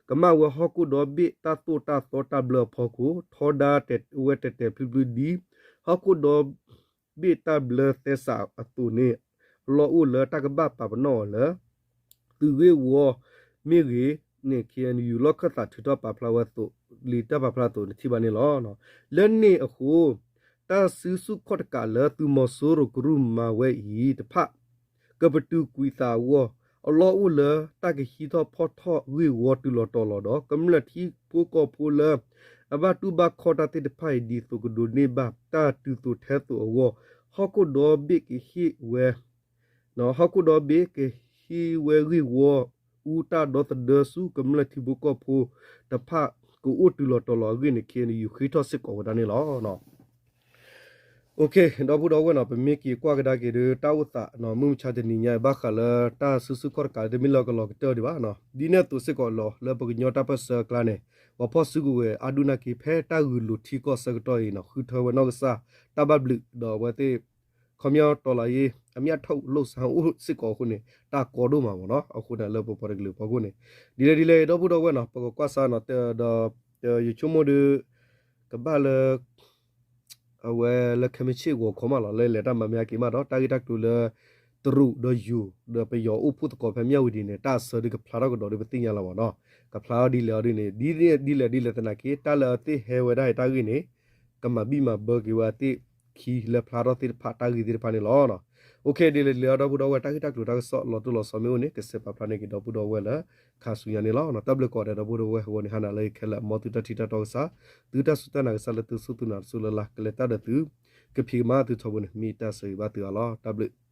ကမၣ်ဝဲဟီၣ်ခိၣ်ဒီဘ့ၣ်တၢ်သိၣ်တၢ်သီတၢ်ဘျၢအဖီခိၣ် ထီဒါဝဲတဲာ်တဲာ်ဖျုးဖျုးဒ် ဟီၣ်ခိၣ်ဒီဘ့ၣ်တၢ်ဘျၢသဲစးအသိးန့ၣ် အလီၢ်အိၣ်လၢတၢ်ကဘၣ်ပာ်ပနီၣ်အီၤလၢ သုးဂ့ၢ်ဝီမ့ၢ်ဂ့ၤန့ၣ် ခ့ၣ်အဲၣ်ယူၣ် လီၢ်ခၢၣ်သးထုးထီၣ်ပာ်ဖျါဝဲအသိး လံာ်တၢ်ပာ်ဖျါအသိးန့ၣ်ထံၣ်ဘၣ်န့ၣ်လီၤ. လၢန့ၣ်အဃိ တၢ်စုဆူၣ်ခီၣ်တကးလၢသုးမီၤစိရိၤကရူၢ်မၤဝဲအံၤတဖၣ် ကပတုာ်ကွံာ်သးအဂီၢ် အလီၢ်အိၣ်လၢတၢ်ကဟံးထီၣ်ဖီၣ်ထီၣ်ဂ့ၢ်ဝီတုၤလီၤတီၤလီၤဒီး ကမျၢၢ်ထံဖိကီၢ်ဖိလၢ အဘၣ်တူၢ်ဘၣ်ခီၣ်တၢ်သ့ၣ်တဖၣ်အံၤ ဒ်သိးကဒိးန့ၢ်ဘၣ်တၢ်တုၤသိးထဲသိးအဂီၢ် ဟီၣ်ခိၣ်ဒီဘ့ၣ်ကဟ့ၣ်ဝဲ ဟီၣ်ခိၣ်ဒီဘ့ၣ်ကဟ့ၣ်ဝဲဂ့ၢ်ဝီ အူတၢ်ဒီသဒၢဆူကမျၢၢ်ထံဖိကီၢ်ဖိတဖၣ် ကအိၣ်တုၤလီၤတီၤလီၤအဂ့ၢ်န့ၣ် ခ့ၣ်အဲၣ်ယူၣ် ဃ့ထီၣ်စ့ၢ်ကီးဝဲဒၣ်န့ၣ်လီၤ. ဒီပုၢ်ဒီဝဲၢ်နီၤ ပမ့ၢ်က့ၤကွၢ်ကဒါက့ၤဒီး တၢ်အိၣ်သး မုၢ်မဆါတနံၤညါ ဘၣ်ဃးလၢတၢ်စုဆူၣ်ခီၣ်တကး တမ့ၢ်လၢကလီၤကတၢၢ်ဒံးဘၣ်နီၤ ဒ်န့ၣ်အသိးစ့ၢ်ကီးလီၤ လၢပကညီတၢ်ပၢၢ်ဆၢအကျါန့ၣ် ပှၤဖီၣ်စုကဝဲၤအါဒူၣ်နာ်က့ ဖဲတၢ်ဂုာ်လိာ်ထံကီၢ်ဆၢကတီၢ်အံၤနီၤ ဃုထၢဝဲနီၢ်ကစၢ် တၢ်ဘၣ်ဘျုး ဒီးအဝဲသ့ၣ် ခီပညီတော်လှန်ရေး အမြတ်ထုတ်လုပ်ဆောင် အိၣ်စ့ၢ်ကီးအဃိန့ၣ် တၢ်ကီဒိၣ်မးမ့ၢ်နီၤ အဃိန့ၣ်လၢပပှၤတကလုာ်အဖီခိၣ်န့ၣ် ဒ်လဲၣ်ဒ်လဲၣ် ဒီပုၢ်ဒီဝဲၢ်နီၤ ပကကွၢ်စါနီၤ ဒီး ယဆိကမိၣ်ဒီး ကဘၣ်လၢ အဝဲလၢခဲမုၢ်ဆ့ၣ်ဂီၤခီမးလီၤ လၢလဲၤတၢ်မၤမ့ၢ်အါက့ၤမးဒီး တၢ်ဂ့ၢ်တၢ်ကျိၤလၢ တရူးဒီးယိၤ ဒီးပယီၤအိၣ်ဖှိၣ်သကိးဖဲမၠၣ်ဝတံၤန့ၣ် တၢ်အစၢဒုးကဖျါထီၣ်ကဒီးဒီးပသ့ၣ်ညါလီၤမ့ၢ်နီၤ ကဖျါထီၣ်ဒ်လဲၣ်အီၤဒ်န့ၣ် ဒ်လဲၣ်ဒ်လဲၣ်သနာ်က့ တၢ်လၢအသ့ၣ်ဟဲဝဲဒၣ်အံၤတၢ်ဂ့ၢ်န့ၣ် ကမၤဘံၣ်မၤဘၢက့ၤဝဲအသ့ၣ်ခံလၢဖျါထီၣ်သ့ၣ်တဖၣ်တၢ်ဂ့ၢ်သ့ၣ်တဖၣ်န့ၣ်လီၤ. ဒ်လဲၣ်ဒ်လဲၣ်အီၤ ဒီပုၢ်ဒီဝဲၢ် တၢ်ဂ့ၢ်တၢ်ကျိၤတၢ်ကစီၣ်လီၤတိၢ်လီၤဆီမ့ၢ်အိၣ်န့ၣ် ကစဲးပာ်ဖျါန့ၢ်က့ၤဒီပုၢ်ဒီဝဲၢ်လၢ ခါဆူညါန့ၣ်လီၤ. တၢ်ဘျုးကိးဂၤဒဲး ဒီပုၢ်ဒီဝဲၢ် အဂီၢ်န့ၣ် ဟါနၤလၢယခဲလၢာ် မ်သုတၢ်ထံၣ်တၢ်တီကစၢ် သုတၢ်စူၢ်တၢ်နာ်ကစၢ်လၢ သုစူၢ်သုနာ်တစိၢ်လၢ်လၢ် ကလဲၤတၢ်ဒီးသု ကဖံးကမၤသုထီဘိန့ၣ် မ့ၢ်တၢ်ဆၢဂ့ၤဘၣ်သုအါလီၤ. တၢ်ဘျုး